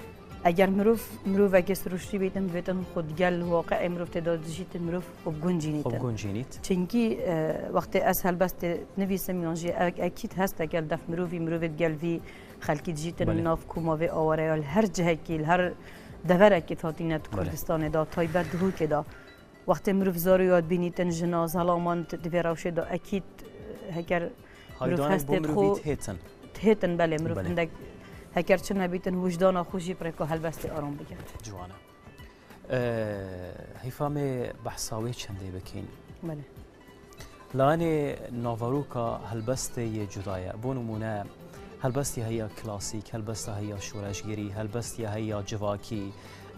Eger mirov, mirovekê sirûştî bêtin, bêtin xwe digel waqiê mirov tê de dijîtin, mirov xwe biguncînîtin. Xwe biguncînît. Çinkî, e, wextê ez helbestê nivîsim yan jî ek-, ekîd hesteke li def mirovî, mirovê digel vî xelkî dijîtin Belê. li nav koma vê awareya li her cihekî, li her deverekî hatîne di Belê. Kurdistanê de, taybet Duhokê de. Wextê mirov zaroya dibînîtin, jina, zelaman di vê rewşê de ekîd, e, heker mirov Haydanek bo hestê mirovî xwe dihêtin. dihêtin, belê, mirov Belê. hindek heker çi nebîtin, wijdana xwe jî bi rêka helbestê aram bigirt. Ciwan e. E, heyfa me behsa wê çendê bikin. Belê. Layenê naveroka helbestê yê cuda ye. Bo nimûne, Helbestî heya klasîk, helbesta heya şoreşgerî, helbestî heya civakî,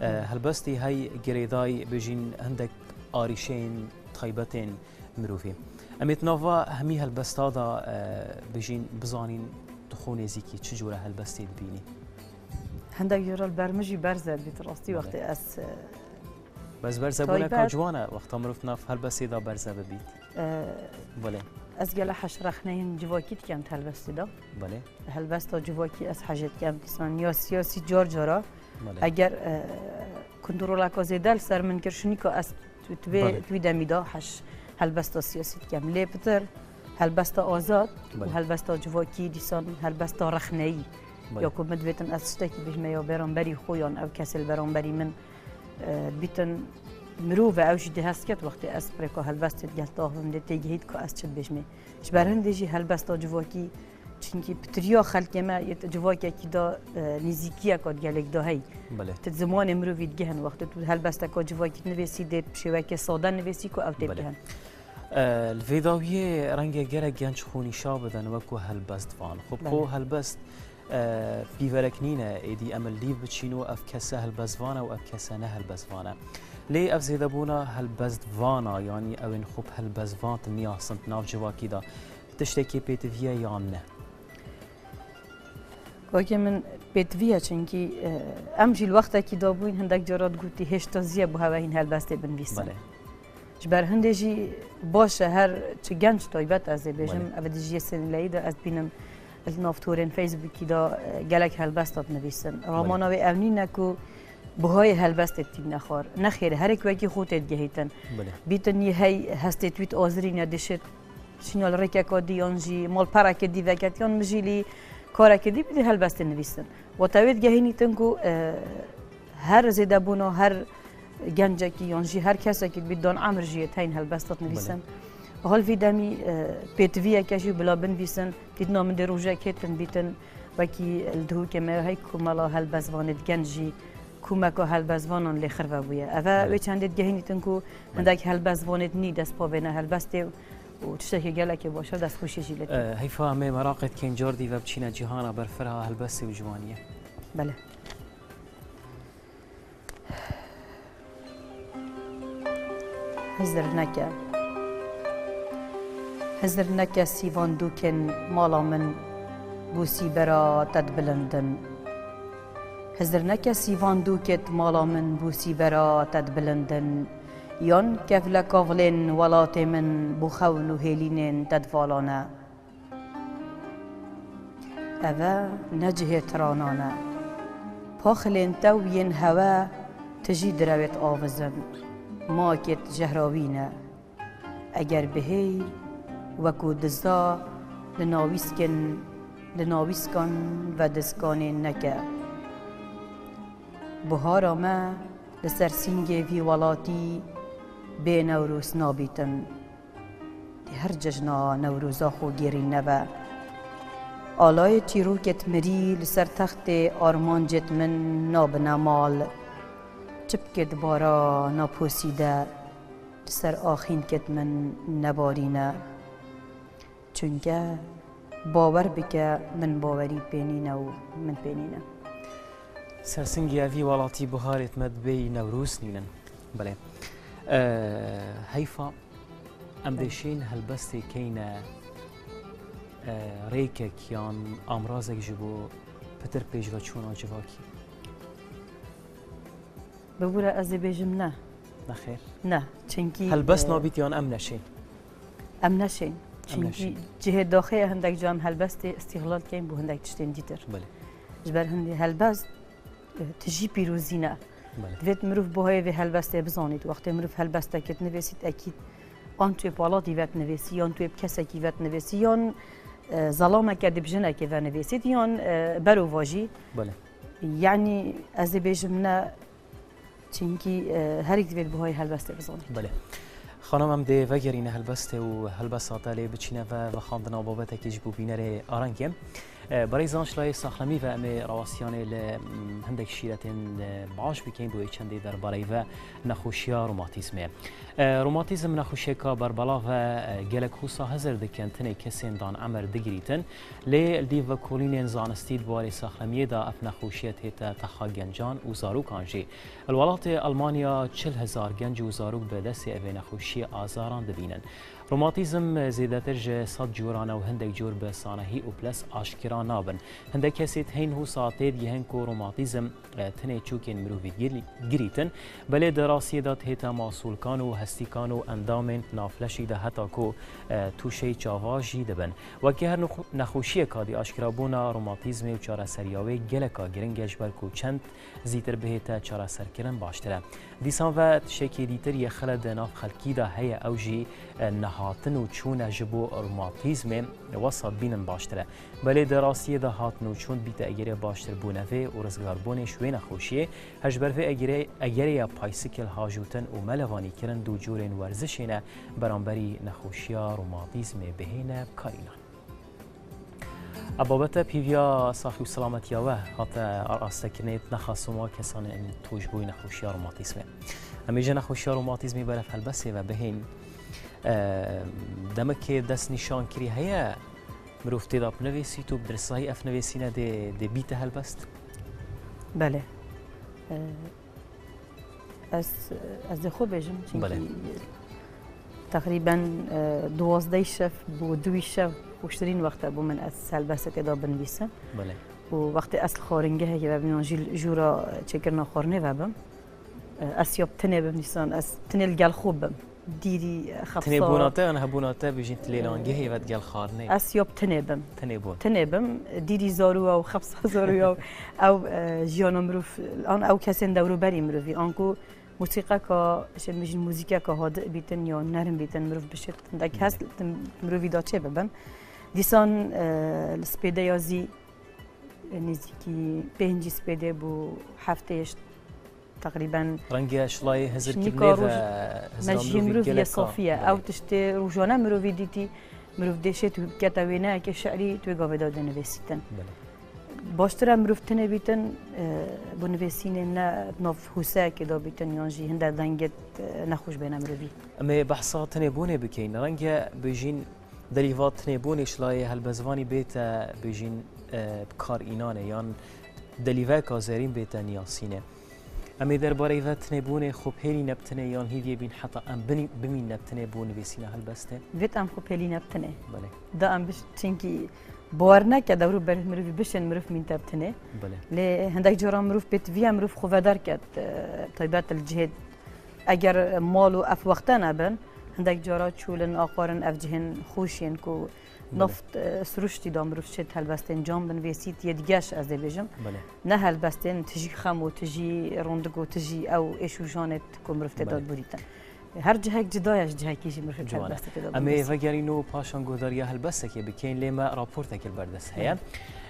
e, helbestî hey girêdayî bêjîn hindek arîşeyên taybetên mirovî. Em ê di nava hemî helbesta de, e, bêjîn bizanîn tu xwe nêzîkî çi cûre helbestê dibînî? Hindek cara li ber min jî berze dibît rastî Belê. wextê ez, e, Bes berze bûne ka Taybet. ciwan e, wexta mirov nav helbestê de berze bibît. Ee, Belê. Ez gele heş rexneyên civakî dikem di helbestê de. Belê. Helbesta civakî ez hejê dikem, dîsan ya siyasî car cara. Belê. Eger, e, kontroleka zêde li ser min kir, şinîka ez tu, tu vê, Belê. tu vî demî de heş helbesta siyasî dikem. Lê pitir helbesta azad û Belê. helbesta civakî, dîsan helbesta rexneyî. Belê. Ya ku min divêtin ez tiştekî bêjme ya beramberî xwe yan ev kesê li beramberî min e, dibîtin mirov e, ew jî dê hest ket wextê ez pirêka helbestê digel taxivim dê têgihît ku ez çi dibêjmê. Ji ber hindê jî helbesta civakî, çinkî pitiriya xelkê me yê di civakekî de, e, nêzîkiyeka di gelek de heyî. Belê. Tu di zimanê mirovî digihin, wextê tu helbesteka civakî dinivîsî dê bi şêwekê sade nivîsî ku ew tê Belê. bigihin. E, li vê dawiyê renge gelek genc xwe nîşa bidin wekû helbestvan. Xwe Belê. ku helbest E, pîverek nîne, êdî em li dîv biçîn û ev kese helbestvan e û ev kese ne helbestvan e. Lê ev zêdebûna helbestvana, yanî ew ên xwe bi helbestvan diniyasin di nav civakî de, tiştekî pêtivî ye yan ne? Wekî min pêtivî ye, çinkî, e, em jî li wextekî de bûyn, hindek cara digotî hêşta zî ye bo hewe hîn helbestê binivîsin. Belê. Ji ber hindê jî baş e, her çi genc taybet ez ê bêjim, Belê. ev dijî yê sênileyî de ez dibînim li nav torên Facebookî de, e, gelek helbesta dinivîsin. Belê. Ramana wê ew nîne ku buhayê helbestê tîne xwar. Nexêr, herek wekî xwe tê digehîtin. Belê. Bîtin yê hey hestê twît azirîne dişit, şîna li rêkeka dî yan jî malpereke dî veket yan mijîlî kareke dî bidî helbestê nivîsin. Wata wê digehînîtin ku, e, her zêdebûna her gencekî yan jî her kesekî dibît dan emir jî yê teyn helbesta dinivîsin. Belê. Hal vî demî, e, pêtiviyeke jî bila binivîsin, dîtina min dê rojek hêtin bîtin, wekî li Duhokê me hey komela helbestvanê di genc jî komeka helbestvanan lê xirve bûye. Eve Belê. wê çendê digehînîtin ku Belê. hindek helbestvanê dinî dest pavêne helbestê û tiştekê gelekê baş e, destxweşî jî lê tê. E, heyfa em ê meraqê dikeyn car dî ve biçîne cîhana berfirha helbestê û ciwaniyê. Belê. Hizir neke. Hizir neke sîvan dûkên mala min bû sîbera te dibilindin. Hizir neke sîvan dûkêt mala min bû sîbera te dibilindin. Yan kevleka vilên welatê min bû xewn û hêlînên te divalane. Eve ne cihê tiranan e. Paxilên te û yên hewe tijî direwêt avizin. Makêt jehrawî ne. Eger bihêy, wekû diza li nawîskên, li nawîskan ve dizkanên neke. Buhara me li ser sîngê vî welatî bê Newroz nabîtin. Dê her cejna Newroza xwe gêrî nebe. Alayê çîrokêt mirî li ser textê armancêt min nabine mal. Çipkêt bara naposîde li ser axînkêt min nebarîne. Çunke bawer bike, min bawerî pê nîne û min pê nîne. Sersingî evî welatî buharêt me dibêyî Newroz nînin. Belê. E, heyfa em Belê. dêşên helbestê keyne, e, rêkek yan amrazek ji bo pitir pêşveçûna civakî. Bibûre ez ê bêjim ne. Nexêr. Ne. Çinkî, Helbest e, nabît yan em neşên? Em neşên. Em Çinkî neşên. cihê daxê ye hindek ca em helbestê îstîxlal keyn bo hindek tiştên dîtir. Belê. Ji ber hindê helbest, e, tijî pîrozî ne. Belê. Divêt mirov buhayê vê helbestê bizanît. Wextê mirov helbestekê dinivêsît ekîd an tu yê palatî ve dinivêsî, yan tu yê bi kesekî ve dinivêsî, yan, e, zelameke dê bi jinekê ve nivêsît, yan, e, berovajî. Belê. Yanî ez ê bêjim ne, çinkî, e, herîk divêt buhayê helbestê bizanît. Belê. Xanim, em dê vegerîne helbestê û helbesta te lê biçîne ve vexandina babetekê ji bo bînerê arengê. E, Berêzan, ji layê saxlemî ve em ê rawastiyanê li, mm, hindek şîretên, e, baş bikeyn bo yê çendê derbareyî ve nexweşiya romatîzmê. E, romatîzm nexweşiyeka berbelav e, e, gelek hûsa hizir dikin, tinê kesên dan emer digirîtin. Lê li dîv vekolînên zanistî di warê saxlemiyê de ev nexweşiyet hête texa gencan û zarokan jî. Li welatê Elmanya çil hezar genc û zarok bi destê evê nexweşiyê azaran dibînin. Romatîzm zêdetir ji sed coran e û hindek cor bi sanehî û ples aşkera nabin. Hindek kesê heyî hûsa têdigihin ku romatîzm, e, tinê çûkên mirovî girî-, girîtin, belê di rastiyê de hête masûlkan û hestîkan û endamên navleşî de heta ku, e, tûşeyî çava jî dibin. Wekî her nexwe-, nexweşiyeka dî aşkerabûna romatîzmê û çareseriya wê geleka giring e ji ber ku çend zîtir bihête çareserkirin baştir e. Dîsan ve tiştekê dîtir yê xele di nav xelkî de heye, ew jî, e, nehatin û çûn e ji bo romatîzmê wesa dibînin baştir e. Belê di rastiyê de hatin û çûn bîte egerê baştir bo nevê û rizgarbûnê ji wê nexweşiyê, her ji ber vê egerê, egerê ye paysikil hajûtin û melevanîkirin du cûrên werzişê ne beramberî nexweşiya romatîzmê bihêne bi kar înan. Ev babete pîviya saxî û selametiya we hate arastekirinê, nexasim wa kesanên tûj bûyî nexweşiya romatîzmê. Em ê ji nexweşiya romatîzmê ber ev helbestê ve bihên. E, demekê destnîşankirî heye, mirov tê de binivîsît û bi dirsahî ev nivîsîne dê, dê bîte helbest? Belê. E, Ez, ez dê xwe bêjim, Belê. Çimkî teqrîben, e, duwazdeh şev bo duwî şev xweştirîn wext e bo min ez helbestê tê de binivîsim. Belê. Û wextê ez li xwaringehekê vebim yan jî li jûra çêkirina xwarinê vebim, e, ez ya bi tinê bim dîsan, ez tinê li gel xwe bim. Dîrî, e, xebsa. Tinê bona te yan hebûna te bijîn, tu lêlangehê ve digel xwarinê? Ez ya bi tinê bim. Tinê bûn. Tinê bim, dîrî zarû ew, xebsa zarû ew, ew, e, jiyana mirov, an ew kesên dewroberî mirovî, anku mûsîqeka, şên bijîn mûzîkeka hadi bîtin ya nerm bîtin, mirov bişêt, hindek hest Belê. Di mirovî de çê bibin. Dîsan, e, li spêdeya zî, e, nêzîkî pêncî spêdê bû heftê teqrîben Renge şilayê hizirkirinê ve hizira mirovî geleka. Belê. Ew tiştê rojane mirovî dîtî, mirov dê şêt û bikete wêneyekê şi'rî, tu wê gavê de dê nivêsîtin. Belê. Baştir e mirov tinê bîtin, e, bo nivêsînê ne di nav hûseyekê de bîtin, yan jî hinde dengê, e, nexweş bêne mirovî. Em ê behsa tinêbûnê bikeyn. Renge bêjîn delîva tinêbûnê şilayê helbestvanî bête bêjîn, e, bi kar înanê, yan delîveka zêrîn bête niyasînê. Em ê derbareyî ve tinêbûnê xwe pêlîne bi tinê yan hîviyê bîn heta em binî-, bimîne bi tinê bo nivîsîna helbestê? Vêt em xwe pêlîne bi tinê. Belê. Da em biş-, çimkî bawer neke dewrû ber mirovî bişên mirov mînte bi tinê. Belê. Lê hindek cara mirov pêtiviye mirov xwe veder ket, e, taybet li cihê eger mal û ev wexte nebin, hindek cara çûlin, aqwarin ev cihên xweş yên ku Belê. Naft, e, siruştî da mirov şêt helbestên can binivîsît, yê digeş ez dê bêjim. Belê. Ne helbestên tijî xem û tijî rondik û tijî ew êş û janê ku mirov tê Belê. Da dibûrîtin. Her cihek cida ye, ji cihekî jî mirov Ciwan e. Helbestê tê da Em ê binivîsît. Vegerîn û paşan guhdarîya helbestekê bikeyn, lê me raportekê li ber dest heye.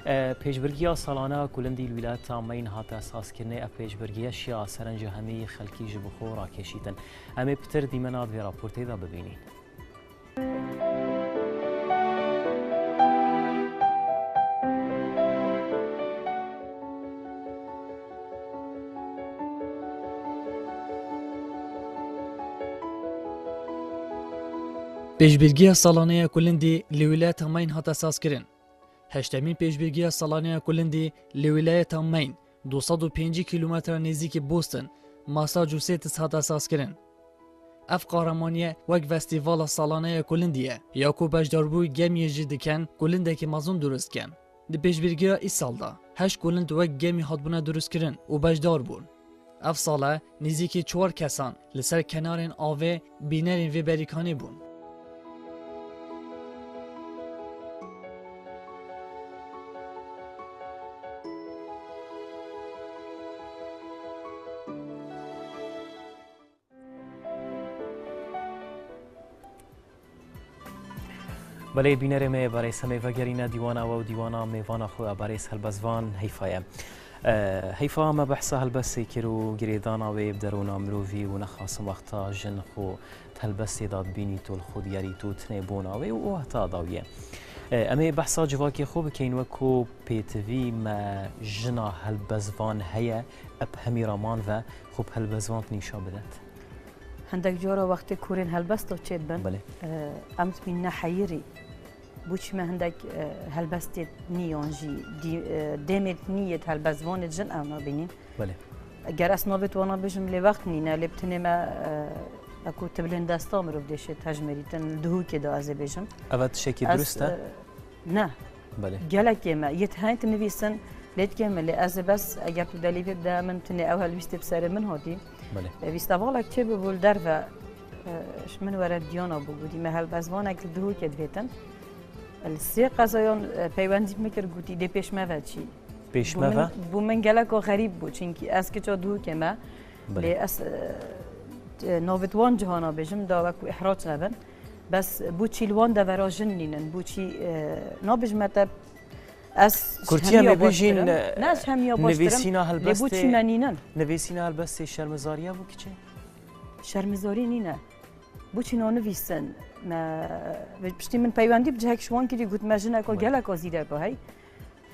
Belê. E, pêşbirgiya salane ya Kulindî li wîlayeta Mayn hate sazkirinê. Ev pêşbirgiye şiya serenca hemî xelkî ji bi xwe rakêşîtin. Em ê pitir dîmena di vê raportê de bibînîn. Pêşbirgiya salane ya Kulindî li wîlayeta Mayn hate sazkirin. Heştemîn pêşbirgiya salane ya Kulindî li wîlayeta Mayn, du sed û pêncî kîlometre nêzîkî Boston, Massachusetts hate sazkirin. Ev qahremanî ye wek festîvala salane ya Kulindî ye, ya ku beşdarbûyî gemiyê jî dikin, kulindekî mezin durust dikin. Di pêşbirgiya îsal de heşt kulind wek gemî hatbûne durustkirin û beşdar bûn. Ev sale nêzîkî çar kesan li ser kenarên avê bînerên vê berîkanê bûn. Belê bînerê me, berêz, em ê vegerîne dîwana we û dîwana mêvana xwe, berêz helbestvan Heyfa ye. E, Heyfa, me behsa helbestê kir û girêdana wê bi derûna mirovî û nexasim wexta jin xwe di helbestê de dibînît û li xwe diyarît û tinêbûna wê û heta dawiyê. E, em ê behsa civakê xwe bikeyin, wek ku pêtivî me jina helbestvan heye, eb hemî raman ve xwe bi helbestvan nîşa bidet. Hindek cara wextê kurên helbesta çêdibin, Belê. e, em dibînine heyirî. Boçî me hindek, e, helbestê nî yan jî dî-, e, demê nî yê helbestvanê jin ew nabînîn. Belê. Ger ez navê wana bêjim lê wext nîne, lê bi tinê me, e, eku tibilên desta mirov dêşê tejmerîtin, li Duhokê de ez ê bêjim. Eva tiştekî Ez, durust e? e, ne. Belê. Gelekê me, yê heyt nivîsin, lê dikê me, lê ez ê bes, eger tu delî vê bide min tinê ew helwîstê bi serê min hatî. Belê. E, vîstevalek çê bibû li derve, e, ji min were diyana bû, gotî me helbestvanek li Duhokê divêtin. Li sê qezayan, e, peywendî min kir, gotî dê pêş me ve çî. Pêş Bû me min, ve? bû min geleko xerîb bû, çinkî ez kiça Duhokê me. Belê. Lê ez, e, navê wan cihana bêjim, da wekû ihraç nebin. Bes bû çî li wan devera jin nînin, bû çî, e, nabêjime te ez ji Kurtiya hemiya me bêjin, baştir im. e, Ne, ji hemiya baştir im, nivîsîna lê bû helbestê, çî me nînin. nivîsîna helbestê şermizariya bû kiçê? Şermizarî nîne. Bû çî nanivîsin. Me, piştî min peywendî bi cihek ji wan kirî, got me jineko Belê. geleko zîreko hey.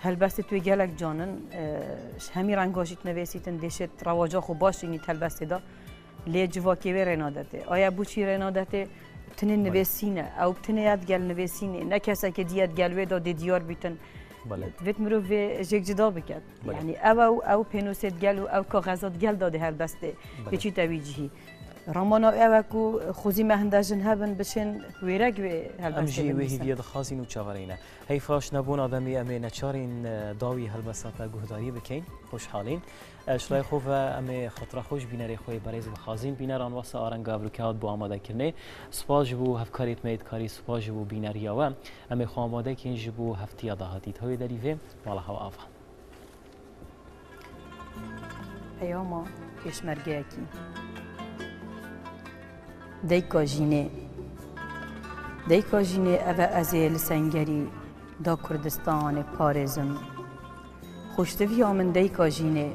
Helbestê tu yê gelek canin, e, ji hemî renga jî nivêsîtin, dêşêt rewaca xwe baş înît helbestê de. Lê civakê wê rê nadetê. Aya bû çî rê nadetê? Tinê Belê. nivêsîne. Ew tinê ya digel nivêsînê. Ne kesekê diye digel wê de dê diyar bîtin. Belê. Divêt mirov vê jêk cida biket. Belê. Yanî ew, ew, ew pênosê digel û ew kaxeza digel de dê helbestê Belê. biçîte wî cihî. Ramana ew e ku xwezî me hinde jin hebin, bişên wêrek wê Em helbestê jî wê binivîsin. hîviyê dixwazin û çavereyne. Heyfa ji nebûna demê em ê neçarîn, e, dawî helbesta te guhdarî bikeyn. Xweşhalîn. E, ji lay xwe ve em ê xatira xwe ji bînerê xwe yê berêz bixwazin. Bîneran wesa Arenga Evroke hat bo amadekirinê. Spas ji bo hevkarê me yê dikarî, spas ji bo bîneriya we. Em ê xwe amade kîn ji bo heftiya dahatî. Di hewê derî vê, mala hewa ava. Peyama pêşmergeyekî. Deyka jînê. Deyka jînê, ev e ez ê li sengerî da Kurdistanê parêzim. Xweştiviya min deyka jînê.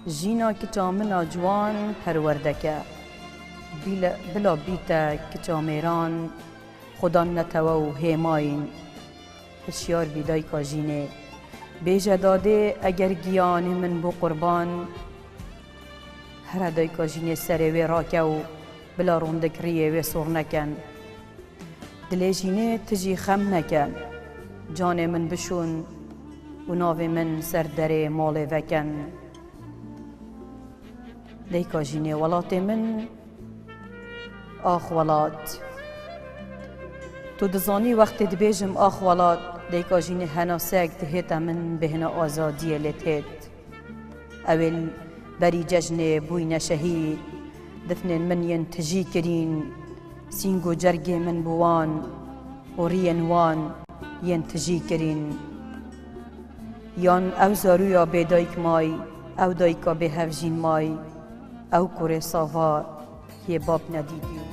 Jîna kiça min a ciwan perwerdeke. Bîle-, bila bîte kiça mêran, xudan netewe û hêmayîn. Hişyar bî dayika jînê. Bêje dadê eger giyanê min bû qurban, here dayika jînê serê wê rake û bila rondik riyê wê sor neken. Dilê jînê ti jî xem neken. Canê min bişûn û navê min ser derê malê veken. Dayika jînê welatê min, ax welat. Tu dizanî wextê dibêjim ax welat, dayika jînê henasek dihête min bêhna azadiyê lê têt. Ew ê berî cejnê bûyne şehîd, difnên min yên tijî kirîn, sîng û cergê min bi wan û riyên wan yên tijî kirîn. Yan ew zarûya bêdayik may, ew dayika bêhevjîn may, ew kurê sava yê bab nedîtî.